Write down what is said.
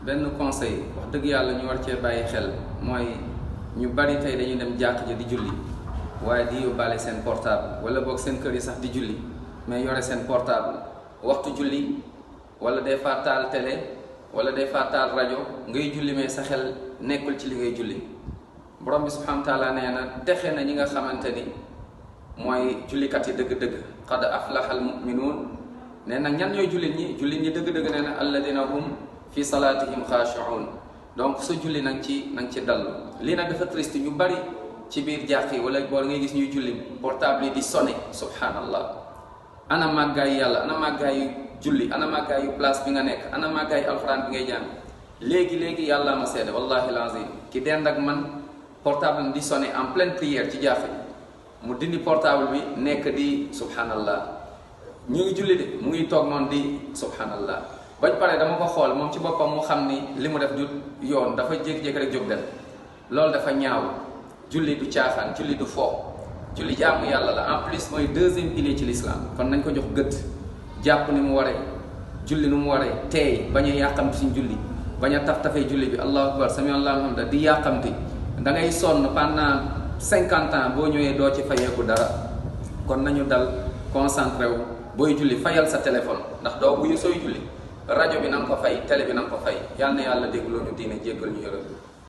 benn conseil wax dëgg yàlla ñu war cee bàyyi xel mooy ñu bari tey dañuy dem jàkk ji di julli waaye di yóbbaale seen portable wala boog seen kër yi sax di julli mais yore seen portable waxtu julli wala des fois taal télé wala des fois taal rajo ngay julli mais sa xel nekkul ci li ngay julli. borom bi subhanahu wa taala nee na texe na ñi nga xamante ni mooy jullikat yi dëgg-dëgg qad aflaha al muminuun nee na ñan ñooy jullit ñi dëgg-dëgg nee na alladina hum fi salatihim xaashi'un. donc sa julli nang ci dallu lii nag dafa triste ñu bari ci biir jàkk yi wala boo ngay gis ñuy julli portable yi di sonné subhanallah. ana màggaayu yàlla, ana màggaayu julli, ana màggaayu place bi nga nekk, ana màggaayu alxuraan bi ngay jàng. léegi yàlla ma seede wallahi lazim ki dend ak man portable di sonné en pleine prière ci jàkk mu dindi portable bi nekk di subhanallah. ñu ngi julli de mu ngi toog noonu di subhanallah. bañ pare dama ko xool moom ci boppam mu xam ni li mu def du yoon, dafa jékki-jékki rek jóg dem. loolu dafa ñaaw. julli du caaxaan, julli du fo, julli jaamu yàlla la. en plus mooy deuxième pilier ci l'islam, kon nañ ko jox gëdd. jàpp ni mu waree, julli ni mu waree, teey bañ a yàqamti suñ julli, bañ a taf-tafee julli bi allahu akbar sami allahu hamda di yàqamti. da ngay sonn pendant 50 ans boo ñëwee doo ci fayeeku dara. kon nañu dal concentré wu. booy julli fayal sa téléphone ndax doo buy sooy julli rajo bi na nga ko fay, télé bi na nga ko fay. yal na yàlla dégloo ñu diine jéggal ñu yërëm.